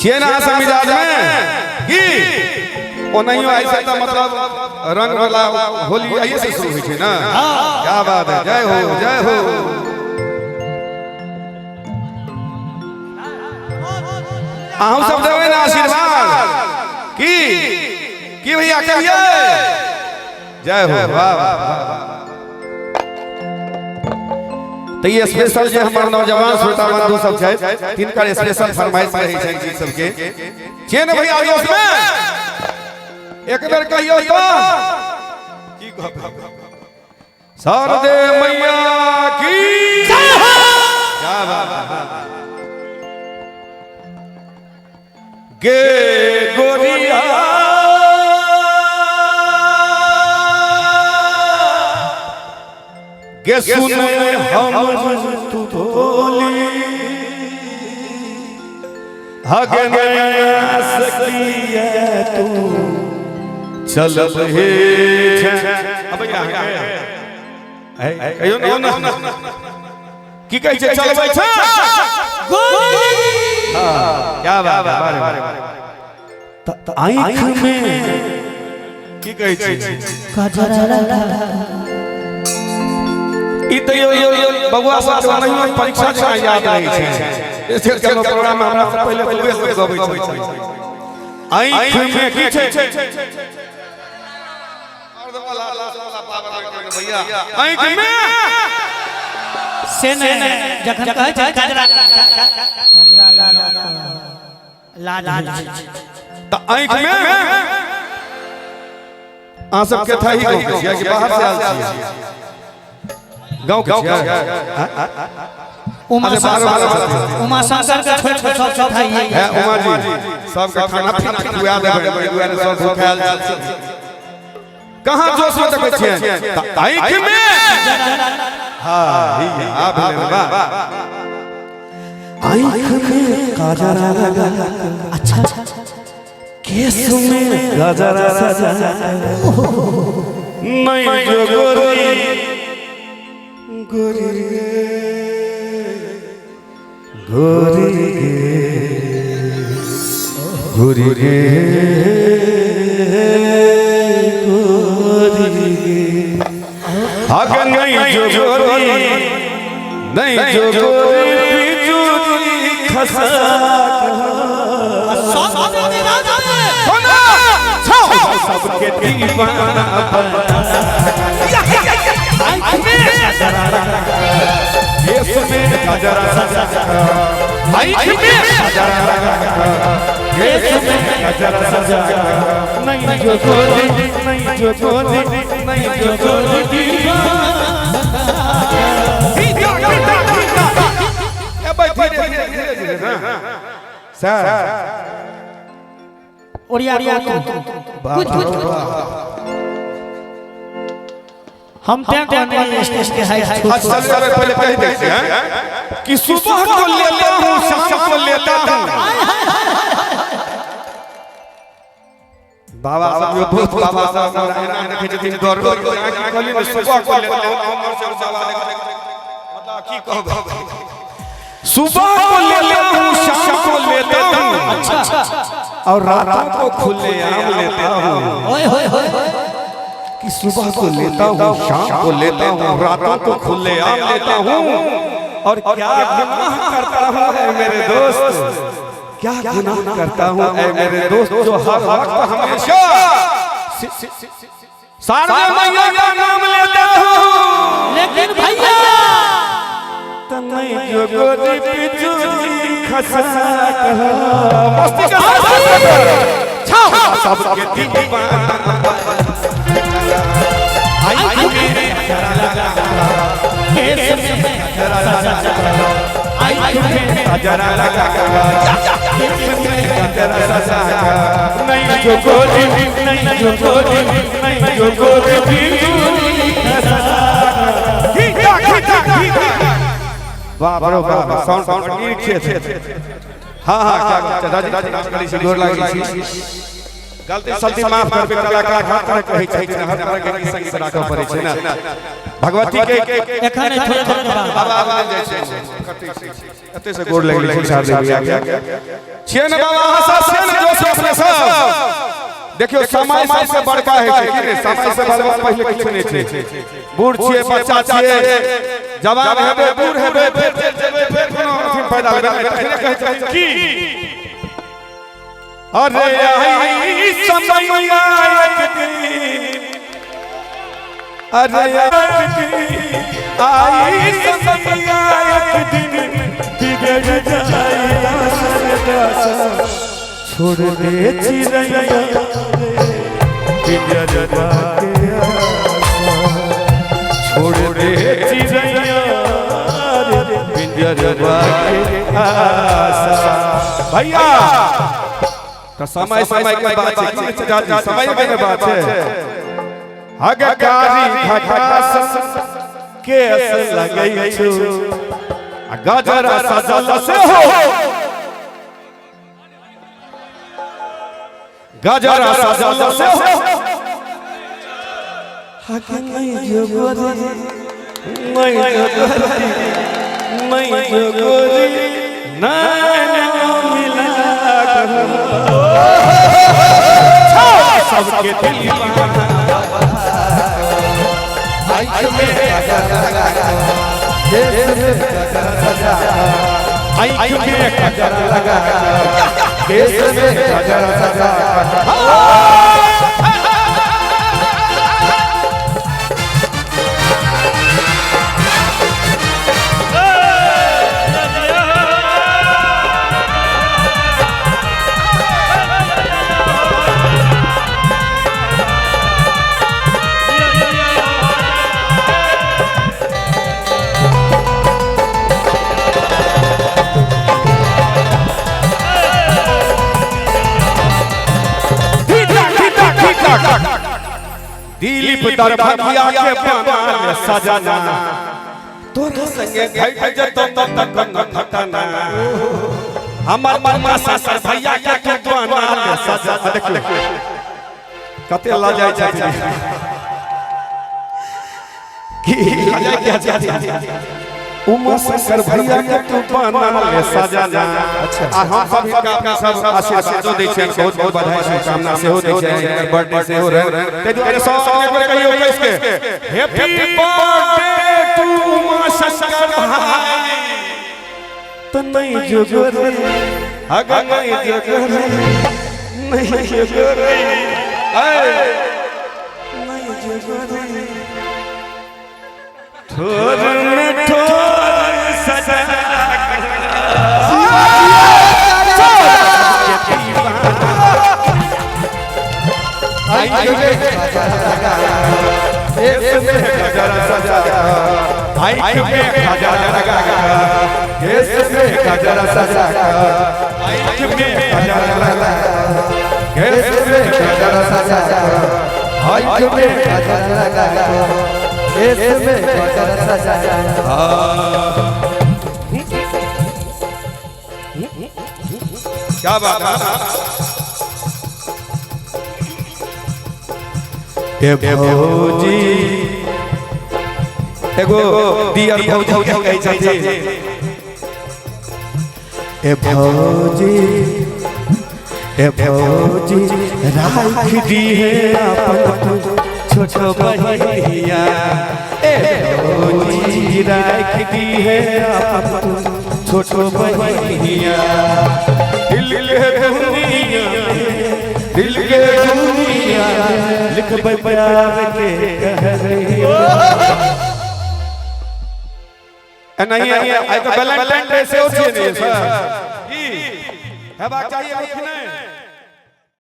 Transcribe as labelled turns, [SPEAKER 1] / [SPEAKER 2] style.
[SPEAKER 1] छियै ना अहाँ सब मिजाज में की ओनाहियो ऐसे तऽ मतलब रंग वाला होली आइए से शुरू होइ छै ना। क्या बात है, जय हो जय हो। अहूँ सब देबै ना आशीर्वाद की की भैया कहिए जय हो, वाह वाह वाह। तो ये स्पेशल जे हमर नौजवान श्रोता बंधु सब छै तिनकर स्पेशल फरमाइश रहै छनि गीत सबके। छियै ने भैया जोश में एक बेर कहियौ तो की कहब। शारदे मैया की जय हो। क्या बात है। गे गोरिया गे सुने हम तू बोली हगे नया सकिए तू चलब हे अब कहियो ना की कहै छै चलबै छै गोली। क्या बात है, बारे बारे। आँख में की कहै छै ई तऽ यो बबुआ सब के ओनाहियो परीक्षा जेना याद रहै छै। एसे कोनो प्रोग्राम में हमरा से पहिले बबुए सब गबै छै। आँख में की छै भैया आँख में
[SPEAKER 2] से नहीं जखन कहै छै कजरा लाज होइ छै।
[SPEAKER 1] तऽ आँख में अहाँ सबके था ही गाँव के छियै कि बाहर से आयल छियै? गाँव के छियै?
[SPEAKER 2] उमा
[SPEAKER 1] अरे बाहर बाहर छथिन।
[SPEAKER 2] उमा शंकर के छोड़ि कऽ सब सब थाई
[SPEAKER 1] है उमा जी सबके खाना पीना खुआ देबै, एहि दुआरे सब भूखायल छै। कहाँ जोश में देखै छियै तऽ आँख में। हाँ आ भेलै वाह। आँख में काजरा लगा,
[SPEAKER 2] अच्छा
[SPEAKER 1] केस में गजरा सजा, नहीं जो गोरी गोरी रे गोरी रे गोरी रे गोरी रे अग नहीं जो गोरी नहीं जो गोरी बिजुरी खसा सबके दीवाना केस में गजरा सजा, आँख में गजरा लगा, केस में गजरा सजा, नहीं जो गोरी नहीं जो गोरी नहीं जो गोरी। ए भाई धीरे धीरे धीरे धीरे ना सर
[SPEAKER 2] ओरिया कुछ कुछ हम तैं कहने स्टेज के हाई
[SPEAKER 1] अच्छा चलो पहले कह देते हैं कि सुबह को लेता हूँ शाम को लेता हूँ। बाबा साहब यो दोस्त बाबा साहब हमरा एना देखै छथिन डर डर के की कहली ने सुबह को लेता हूँ हमर सब बाबा देखै मतलब की कहब। सुबह को लेता हूँ शाम को लेता हूँ
[SPEAKER 2] अच्छा
[SPEAKER 1] और रातों को खुले आम लेता हूँ।
[SPEAKER 2] ओए होए होए
[SPEAKER 1] कि सुबह को लेता हूँ शाम को लेता हूँ रातों को खुले आम लेता हूँ और क्या गुनाह करता हूँ ऐ मेरे दोस्त, क्या गुनाह करता हूँ ऐ मेरे दोस्त जो हर वक्त हमेशा सारे मैया का नाम लेता हूँ।
[SPEAKER 2] लेकिन भैया
[SPEAKER 1] नहीं जो गोरी बिजुरी खसा मस्ती के साथ सबके दीवाना
[SPEAKER 2] आँख में केस में आँख में
[SPEAKER 1] गजरा लगा, केस में गजरा सजा, नहीं जो गोरी नहीं जो गोरी नहीं जो गोरी बिजुरी खसा। वाह बरो वाह, साउंड साउंड ठीक छै। हाँ हाँ क्या चाचा जी नाच करै छी, गोर लागै छी। गलती सलती माफ करबे। कलाकार हर तरह के होइ छै, हर तरह के गीत संगीत राखऽ पड़ै छै ने। भगवती के
[SPEAKER 2] एखन थोड़े थोड़े के बाद
[SPEAKER 1] बाबा आब जाइ छै, एते से गोर लागि छै शारदे भैया के छियै ने बाबा। अहाँ सब छियै ने जोश अपने सब? देखियो, समय सबसे बड़का है छै कि नहीं? समय से बड़का पहले किछु नहीं छै। बूढ़ छियै, बच्चा छियै, जवान हेबै, बूढ़ हेबै, फेर चलि जेबै, फेर कोनो अथी पैदा हेबै नहि। तखने कहै छै की अरे आई समैया एक दिन, अरे एक दिन आई समैया एक दिन बिगड़ जाए दास, छोड़ दे चिड़ैया रे पिंजरवा के आशा, छोड़ दे चिड़ैया रे पिंजरवा के आशा। भैया तो समय समय के बात छै कि चाचा जी? समय के बात छै। हगकारी घटास केस लगै छु आ गजरा सजल से हो, गजरा सजल से हो।
[SPEAKER 3] हक नहीं जोगोरी, नहीं जोगोरी, नहीं जोगोरी, नैना मिला कर
[SPEAKER 1] सबके दिल
[SPEAKER 4] आँख में गजरा लगा केस में गजरा सजा,
[SPEAKER 1] आँख में
[SPEAKER 4] गजरा लगा केस में गजरा सजा।
[SPEAKER 1] दिलीप दरभंगिया के बना सजना, तोरा संगे घट जतो तक न घटना, हमर मनमा ससुर भैया के तू बना ले सजना। देखियो कते लजाय छै की लजाय के छै। उमा शंकर भैया के तू बना ले सजना। आ हम सब हिनका अपना सब आशीर्वादो दै छियनि, बहुत बहुत बधाई शुभकामना सेहो दै छियनि, हिनकर बर्थडे सेहो रहै, ताहि दुआरे सब एक बेर कहियौ कसके happy birthday to Uma Shankar भाई।
[SPEAKER 3] तो नहीं जोगोरी,
[SPEAKER 1] अग
[SPEAKER 3] नहीं जोगोरी, नहीं जोगोरी, नहीं जोगोरी,
[SPEAKER 1] ठोर में ठोर सजा।
[SPEAKER 4] आँख में गजरा लगा केस में गजरा सजा,
[SPEAKER 1] आँख में गजरा लगा
[SPEAKER 4] केस में गजरा सजा,
[SPEAKER 1] आँख में गजरा लगा
[SPEAKER 4] केस में गजरा सजा, आँख में गजरा लगा केस में गजरा सजा।
[SPEAKER 1] क्या बात है। ए भौजी एगो डियर भौजी कहै छथिन,
[SPEAKER 3] ए भौजी, ए भौजी राख दी है अपन छोटो बहिया, ए भौजी राख दी है अपन छोटो बहिया,
[SPEAKER 1] दिल के दुनिया, दिल के दुनिया
[SPEAKER 3] लिखबै प्यार के कहरिया।
[SPEAKER 1] नहीं, आई तो वैलेंटाइन डे से छियै ने सर, की हेबाक चाहिए कि नहि?